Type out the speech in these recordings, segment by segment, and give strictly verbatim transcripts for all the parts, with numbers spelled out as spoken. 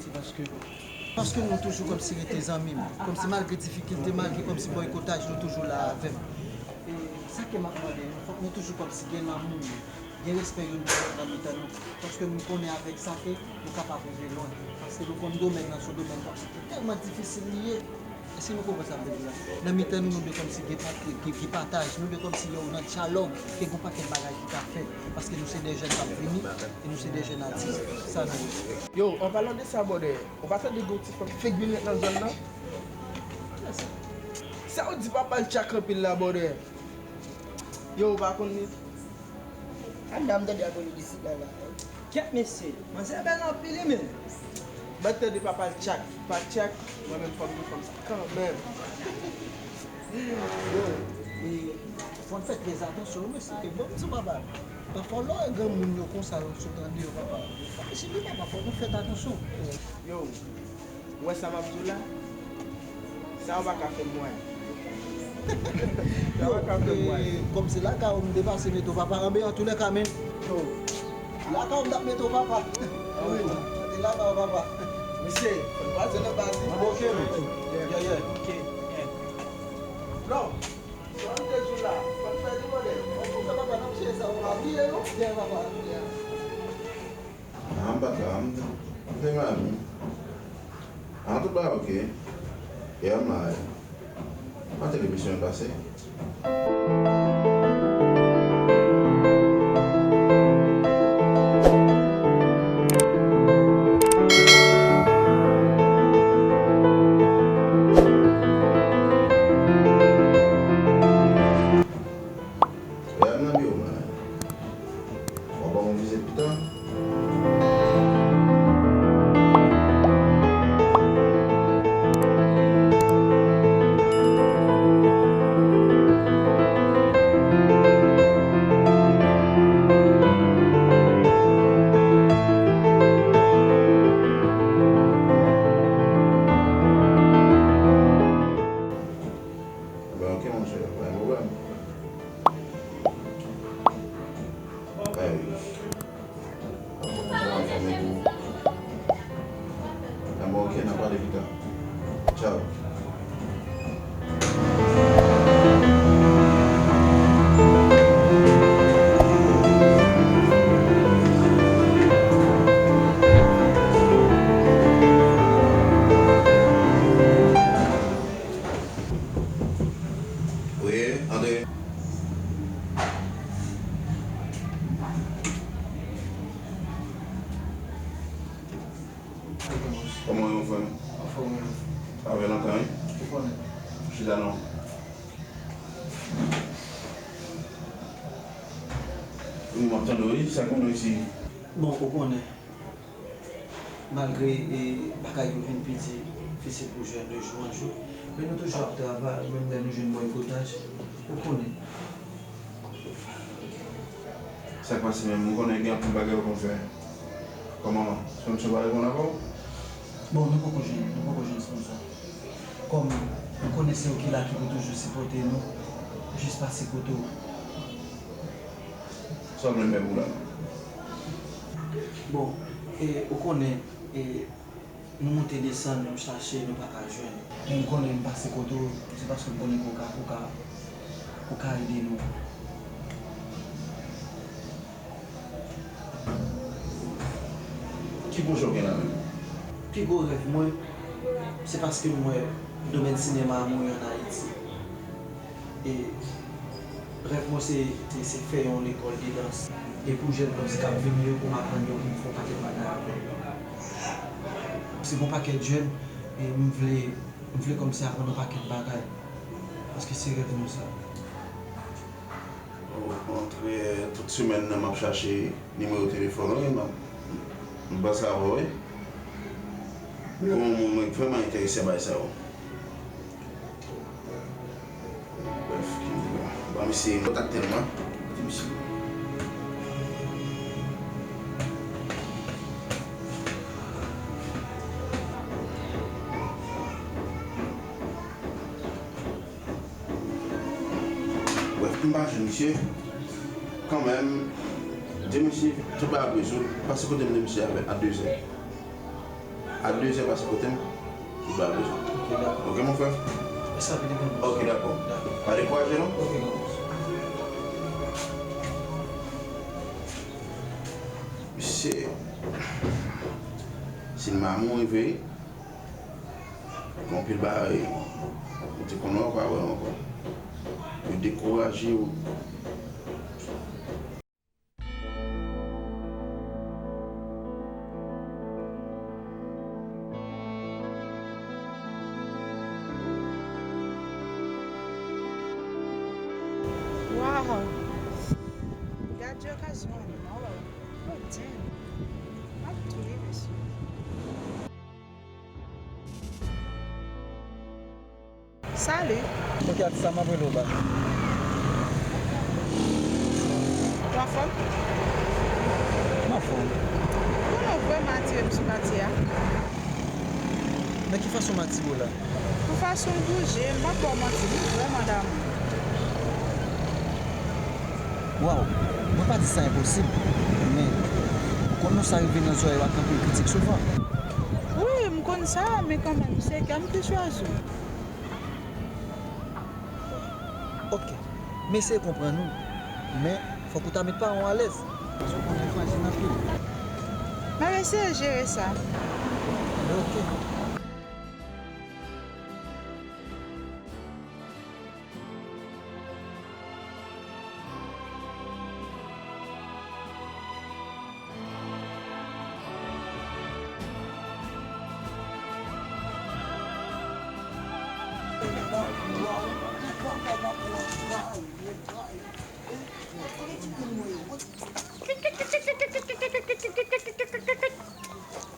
Se paske, paske nou toujou kòmsi rete zanmi m. Kòmsi malgre difikilte, malgre kòmsi bòykotaj, nou toujou la avè m. E sa ke m ap mande nou, fòk nou toujou kòmsi gen lanmou, gen respè youn pou lòt nan mitan nou. Paske nou konnen avèk sa ke nou kapab rive lwen. Paske nou konn domèn nan se yon domèn kòmsi ki tèlman difisil li ye. Èske nou konprann sa m vle di la? Nan mitan nou, nou dwe kòmsi gen pa-, gen, gen pataj, nou dwe kòmsi gen yon dyalòg, ke gen yon pakèt bagay ki ka fèt, paske nou se de jèn k ap vini, e nou se de jèn atis, sa nou ye. Yo, an palan de sa, brother, ou pa tande gen yon ti fanm fake vin ret nan zòn nan? Kiyès sa? Sa yo di papa l tchak anpil la, brother. Yo, ou pa konn li? Ann, m tande apre nou isit la, la. Kèt mesye, manzè bèl anpil wi menm. Mwen tande papa l tchak, pa tchak, mwen menm fò m di fanm sa kanmenm. Yo, e, fò n fè trè atansyon wi mesye, ke bon, m di papa, pafwa lè w wè granmoun yo konsa, lè w sot andeyò, papa, yo pa jili papa, fò nou fè atansyon. Yo, Ou wè sa m ap di w la? Sa yo pa ka fè m wè. Sa yo pa ka fè m wè. Kòm se lakay ou m te pase mete w papa, anben antoulèka, men. Lakay ou m t ap mete w papa. Wi, se lakay ou papa. Mesye, fò n kwaze nan baz wi. Ok, men. Yeah, yeah. Ok. Non. Sa m te di w la, fò n fè li vòlè. Fò n fè papa nan chè sa, ou pa bliye non. Yeah, papa. Yeah. Ah, m pa ka, m te mami. Ah, tout bagay ok. Yeah, man. Mwen te gen misyon pase. Reyèlman, Bioma, w ap ban m yon vizit pita? Ebyen, ok, monchè, pa gen pwoblèm. Bay. Ebyen, ok, n a pale pita. Tchao. Wi, antre. Kòman w ye, mon frè? Anfòm, wi. Sa fè lontan, wi. Ou konnen. Chita non. Wi, m ap tande w, wi. Sa k mennen w isit? Bon, ou konnen. Malgre, e, bagay yo vin pi difisil pou jèn de jou an jou, men nou toujou ap travay, menm lè nou jwenn bòykotaj, ou konnen. Sa k pase menm? M konnen gen anpil bagay ou konn fè. Kòman, sponsò pa reponn avè w? Bon, nou poko jwenn, nou poko jwenn sponsò. Kòm nou konnen se ou ki la ki pou toujou sipòte nou, jis pase kote w. Sa w vle m fè pou w la? Bon, e, ou konnen, e, nou monte desann, nou chache, nou pa ka jwenn. Men m konnen m pase kote w, se paske m konnen ke w ka, ou ka, ou ka ede nou. Ki pwojè w gen la menm? Pi gwo rèv mwen, se paske m wè domèn sinema a mouri ann Ayiti. E rèv mwen se, se, se fè yon lekòl de dans. E pou jèn kòmsi k ap vini yo, pou m aprann yo, pou m fè yon pakèt bagay avè yo. Se yon pakèt jèn, e m vle, m vle kòmsi aprann yon pakèt bagay. Paske se rèv mwen sa. Ou antre tout semèn nan, m ap chache nimewo telefòn ou, e m ap, m panse avè w, wi. Gon moun mwen vrèman enterese a bagay sa yo. Brèf, ki m di la? Ban m eseye kontakte l, mwen. Kote misye? Brèf, m pa jwenn misye. Kanmenm, di misye, tout bagay ap rezoud, pase kote m di misye avè, a dezè. A dezè pase kote m, ou ba bezwen. Ok, dakò. Ok, mon frè? Sa vin bon. Ok, dakò. Dakò. Pa dekouraje, non? Ok, mon frè. Mesye, si m pa mouri vre, gen anpil bagay ou te konn wè, ou pa wè ankò. Yo dekouraje w. Wow! Gad Jacques One, oh, oh damn! M ap touye mesye. Salut. Ok, atis la, m ap rele w bak. Ou anfòm? M anfòm. Ou konnen w vrèman atire m sou katye a. Nan ki fason m atire w la? Pou fason w bouje, m p ap ba w manti, m vrèman damou. Waw, mwen pa di sa enposib, men ou konn nou sa rive nan zòrèy w ak anpil kritik souvan. Wi, m konn sa, men kanmenm, se kè m ki chwazi w. Ok, m eseye konprann ou, men fòk ou ta met paran w alèz. Paske w konnen frajil anpil. M ap eseye jere sa. Enben, ok.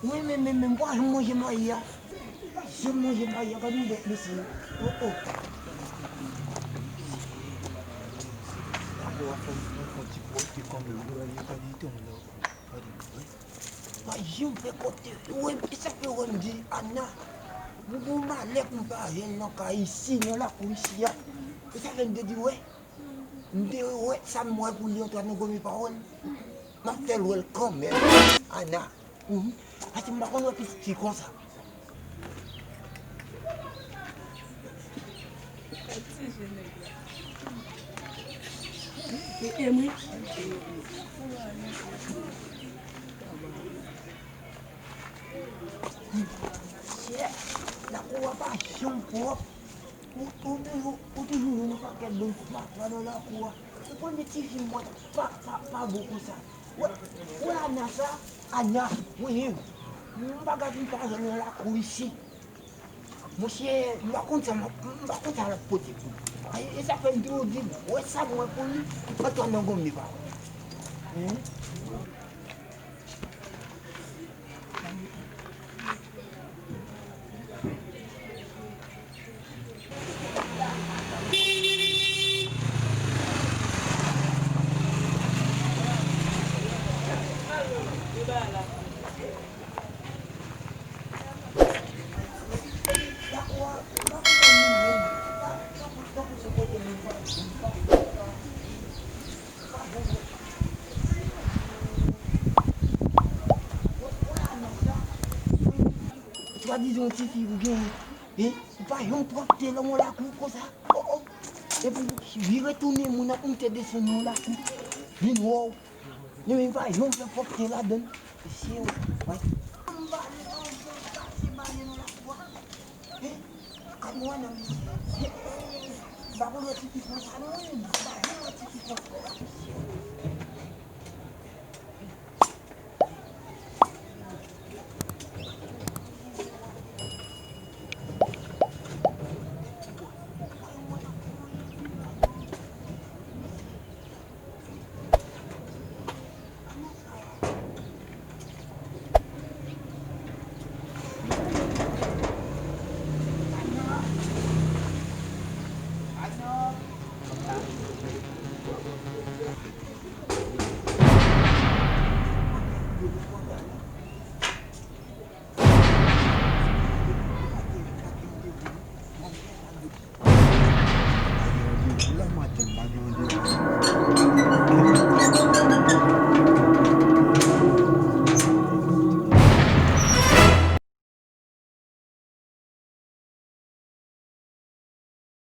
Wi, men, men, men, m pa janm manje mayi a. M pa janm manje mayi a, gade yon bèt mesye. Oh, oh. Gade w ap fè m fè yon ti pwòpte kanmenm. Gade, gade, gade, gade. Pa janm fè pwòpte. Wè, e sa fè wè m di, Ana, m gon malè pou m pa jwenn nan kay isi, nan lakou isi a. E sa fè m te di, wè, m te wè sa m wè pou li antre nan gòm pawòl. M ap fè l wè l kanmenm. Ana. Mhm. Paske m pa konn wè pitit fi konsa. Ti je nèg la. E, e mwen. Chè, lakou a pa janm pwòp. Ou, ou toujou, ou toujou jwenn yon pakèt bann fatra nan lakou a. Se premye tifi m wè pa, pa, pa bon konsa. Wè, wè Ana sa, Ana, mwen menm. M pa gade m pa jwenn nan lakou isi. Monchè, m pa konn sa, m pa konn sa l ap pote pou li. E, e sa fè m toujou di, wè sa m wè pou li, antre nan gòm li pa. Hen? Swadizan yon tifi ou genyen, hein? Ou pa janm pwòpte nan yon lakou konsa. Oh, oh. Epi vire tounen moun ap monte desann nan yon lakou. Vin wè w. Li menm pa janm fè pwòpte ladann. Mesye, wè. M pa le anvan pase bale nan lakou a. Hein? Gad mwen nan mesye. M pa konn wè tifi konsa non, wi. M pa janm wè tifi konsa.